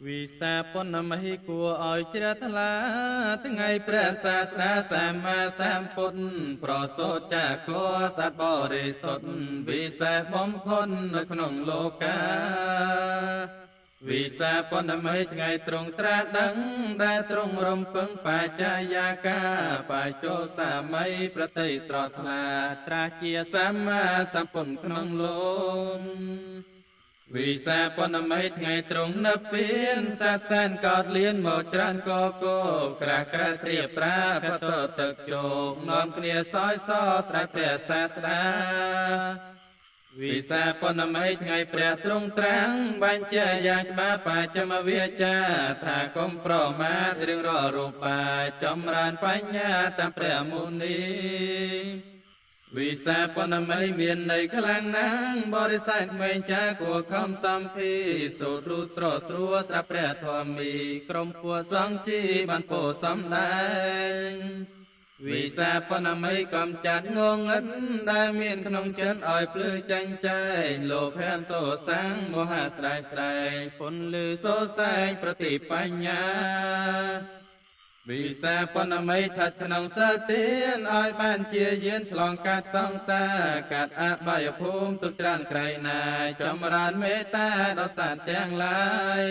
វិសាពណមហិគួរឲ្យជ្រះថ្លាថ្ងៃព្រះសាស្តាសម្មាសម្ពុទ្ធប្រសូតចាកោសត្វបរិសុទ្ធវិសេសបំផុតនៅក្នុងលោកាវិសាពណមហិថ្ងៃទ្រង់ត្រាស់ដឹងដែលទ្រង់រំពឹងបច្ចយាកាបច្ចោសម័យប្រតិស្រស់ថ្លាត្រាស់ជាសម្មាសម្ពុទ្ធក្នុងលោកវិសាពណម័យថ្ងៃទ្រង់និព្វានសាសែនកោតលៀនមកច្រើនកកោក្រាស់ក្រាស់ត្រៀបត្រាបតទឹកជោគនាំគ្នាសោយសស្រេចព្រះសាស្តាវិសាពណម័យថ្ងៃព្រះទ្រង់ត្រាំងបញ្ជាយ៉ាងច្បាស់បច្ចមវាចាថាកុំប្រមាទរឿងរាល់រូបាចម្រើនបញ្ញាតាមព្រះមុនីវិសាពណម័យមានន័យខ្លាំងណាស់បរិស័ទក្មេងចាគួរខំសំភីសូត្ររូតស្រស់ស្រួលស្រាប់ព្រះធម្មីក្រុមពួកសង្ឃជីបានពោសំដែងវិសាពណម័យកំចាត់ងងឹតដែលមានក្នុងចិត្តឲ្យភ្លឺចាញ់ចែងលោភៈទោសៈមោហៈស្រែកស្រែងពន្លឺសូសែងប្រតិបញ្ញាវិសាពណម័យថិតក្នុងសទានឲ្យបានជាយានឆ្លងកាត់សង្សារកាត់អបាយភូមិទុកច្រើនក្រៃណាចម្រើនមេត្តាដល់សត្វទាំងឡាយ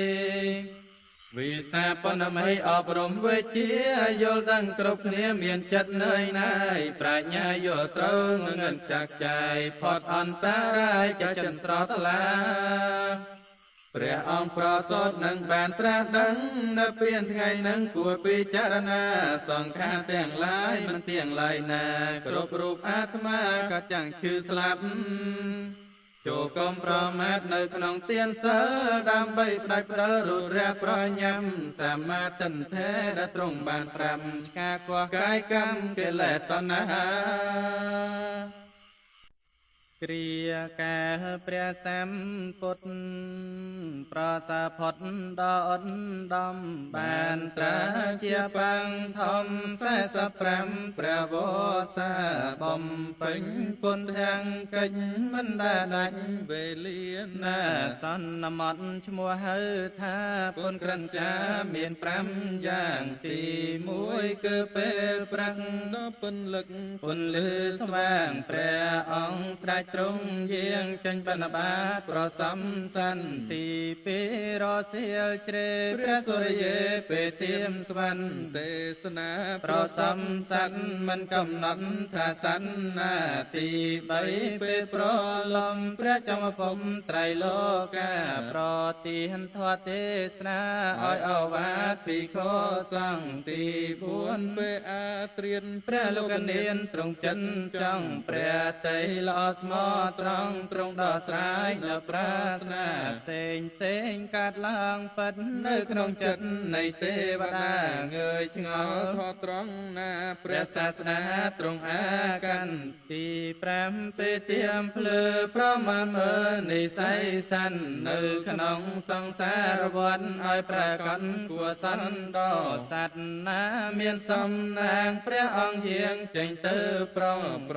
វិសាពណម័យអប់រំវិជ្ជាយល់ដឹងគ្រប់គ្នាមានចិត្តនឿយណាយប្រាជ្ញាយល់ត្រូវងឹតចាក់ចែកផុតអន្តរាយចាចិនស្រស់ថ្លាព្រះអង្គប្រសូតនឹងបានត្រាស់ដឹងនៅពៀនថ្ងៃនឹងគួរពិចារណាសង្ខារទាំងឡាយមិនទៀងឡើយណាគ្រប់រូបអាត្មាក៏ចាំងឈឺស្លាប់ចូលកុំប្រមាទនៅក្នុងទានសិលដើម្បីផ្ដាច់ផ្ដិលរូបរះប្រញាំសមាទិន្ធេដែលទ្រង់បានប្រាំឆ្កាកោះកាយកម្មកិលេសតណ្ហាគ្រាកាលព្រះសម្ពុទ្ធប្រសាផុតដល់ឧត្តមបានត្រាស់ជាបាំងធំ45ព្រះវស្សាបំពេញពុនទាំងកិច្ចមិនដែលដាច់វេលាណាសន្មត់ឈ្មោះហៅថាពុនក្រិនចាមាន5យ៉ាងទី1គឺពេលប្រាំងដល់ពន្លឹកពន្លឺស្វាងព្រះអង្គស្រេចទ្រង់យាងចេញបណ្ឌបាតប្រសំសន្តិពីរសៀលជ្រេព្រះសូរិយេពេលទៀមស្វ័នទេសនាប្រសំសន្មិនកំណត់ថាសន្នាទី3ពេលប្រលំព្រះចមភពត្រៃលោកាប្រទានធម៌ទេសនាឲ្យអវាទពីខសង្ឃទី4ពេលអាត្រៀនព្រះលោកនានទ្រង់ចិនចង់ព្រះតីល្អស្មោះត្រង់ទ្រង់ដោះស្រាយនៅប្រាស្នាផ្សេងផ្សេងកាត់ឡើងពិតនៅក្នុងចិត្តនៃទេវតាងើយឆ្ងល់ធម៌ត្រង់ណាព្រះសាសនាទ្រង់អាកាន់ទី5ពេលទៀមភ្លឺប្រមាណមើលនិស័យស័ននៅក្នុងសង្សារវដ្តឲ្យប្រកបគួសន្តោសត្វណាមានសំណាងព្រះអង្គយាងចេញទៅប្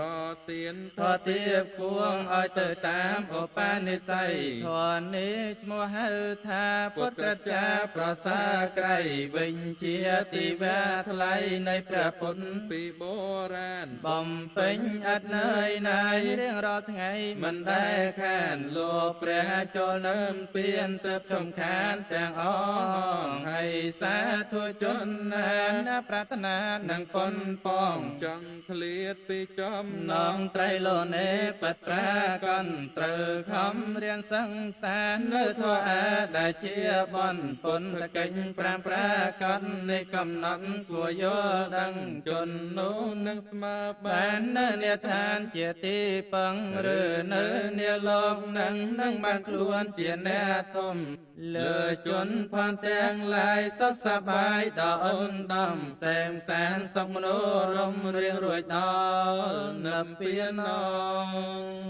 រទានធម៌ទាបគួងឲ្យទៅតាមឧបនិស្ស័យធម៌នេះឈ្មោះហៅថាពុទ្ធចាប្រសាក្រៃវិញជាទីវាថ្លៃនៃព្រះពុទ្ធពីបុរាណបំពេញឥតនឿយណាយរៀងរាល់ថ្ងៃមិនដែលខានលោកព្រះចូលនឹមពៀនទើបចំខានទាំងអស់ហើយសាធុជនណាប្រាថ្នានឹងប៉ុនប៉ងចង់ឃ្លាតពីចំណងត្រៃលោនេបិទប្រាកនត្រូវខំរៀនសង្សារនៅធម៌អាដែលជាបនពុនកិច្ចប្រាំប្រាកដនៃកំណត់គួរយល់ដឹងជននោះនឹងស្មើបាននៅនិឋានជាទីពឹងឬនៅនាលោកនឹងបានខ្លួនជាអ្នកធំលើជនផងទាំងឡាយសុខសប្បាយដល់ឧត្តមសែមសានសុខមនោរមរៀងរួចដល់និព្វាន។